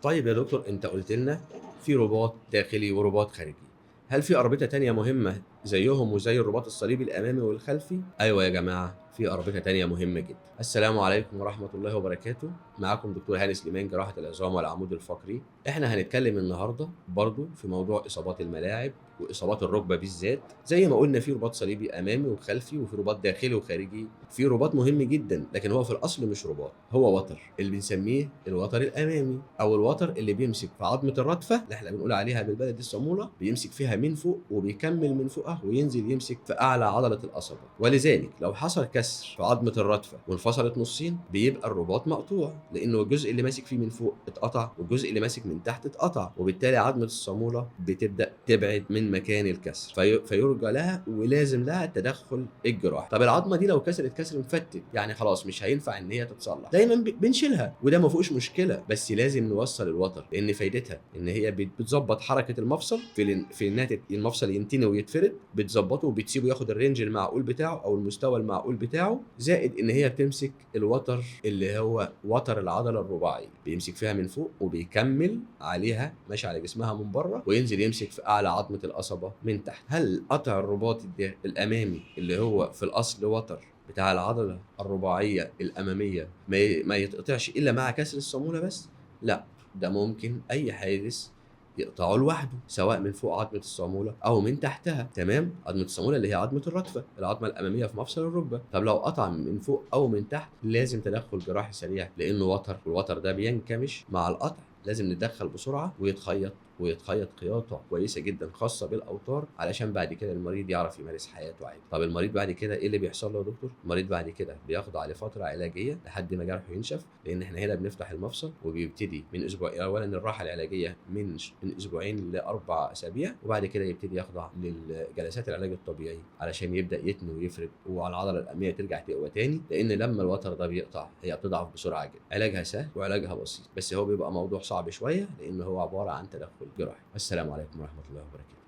طيب يا دكتور، انت قلت لنا في رباط داخلي ورباط خارجي، هل في اربطه تانية مهمة زيهم وزي الرباط الصليبي الامامي والخلفي؟ ايوه يا جماعة، في اربطه تانية مهمة جدا. السلام عليكم ورحمة الله وبركاته، معاكم دكتور هاني سليمان، جراحه العظام والعمود الفقري. احنا هنتكلم النهارده برضو في موضوع اصابات الملاعب واصابات الركبة بالذات. زي ما قلنا في رباط صليبي امامي وخلفي، وفي رباط داخلي وخارجي، في رباط مهم جدا لكن هو في الاصل مش رباط، هو وتر اللي بنسميه الوتر الامامي، او الوتر اللي بيمسك في عظمه الرادفة اللي احنا بنقول عليها بالبلد الصاموله، بيمسك فيها من فوق وبيكمل من فوقها وينزل يمسك في اعلى عضلة القصبة. ولذلك لو حصل كسر في عظمه الرادفة وانفصلت نصين بيبقى الرباط مقطوع، لانه الجزء اللي ماسك فيه من فوق اتقطع والجزء اللي ماسك من تحت اتقطع، وبالتالي عظمه الصاموله بتبدا تبعد من مكان الكسر، فيرجى لها ولازم لها التدخل الجراحي. طب العظمة دي لو كسرت كسر مفتت، يعني خلاص مش هينفع ان هي تتصلح، دايما بنشيلها وده ما فيهوش مشكلة، بس لازم نوصل الوتر، لان فايدتها ان هي بتظبط حركة المفصل في انها المفصل ينتني ويتفرد، بتظبطه وبتسيبه ياخد ال range المعقول بتاعه او المستوى المعقول بتاعه، زائد ان هي بتمسك الوتر اللي هو وتر العضلة الرباعي، بيمسك فيها من فوق وبيكمل عليها ماشي على جسمها من بره، وينزل يمسك في اعلى عظمه القصبة من تحت. هل قطع الرباط الامامي اللي هو في الاصل وتر بتاع العضلة الرباعية الامامية ما يتقطعش الا مع كسر الصاموله بس؟ لا، ده ممكن اي حادث يقطعه لوحده، سواء من فوق عظمه الصاموله او من تحتها. تمام، عظمه الصاموله اللي هي عظمه الرادفة، العظمة الامامية في مفصل الركبة. طب لو قطع من فوق او من تحت لازم تدخل جراحي سريع، لانه وتر، والوتر ده بينكمش مع القطع، لازم نتدخل بسرعة ويتخيط، ويتخيط خياطة كويسة جدا خاصة بالاوتار، علشان بعد كده المريض يعرف يمارس حياته عادي. طب المريض بعد كده ايه اللي بيحصل له يا دكتور؟ المريض بعد كده بيخضع لفترة علاجية لحد ما جرحه ينشف، لان احنا هنا بنفتح المفصل وبيبتدي من اسبوع، اولا الراحة العلاجية من اسبوعين ل4 اسابيع، وبعد كده يبتدي يخضع للجلسات العلاج الطبيعي علشان يبدا يتني ويفرد، وعلى العضلة الامامية ترجع تقوى تاني، لان لما الوتر ده بيقطع هي بتضعف بسرعة جدا. علاجها سهل وعلاجها بسيط، بس هو بيبقى موضوع صعب شوية لان هو عبارة عن تدخل جراحي. السلام عليكم ورحمة الله وبركاته.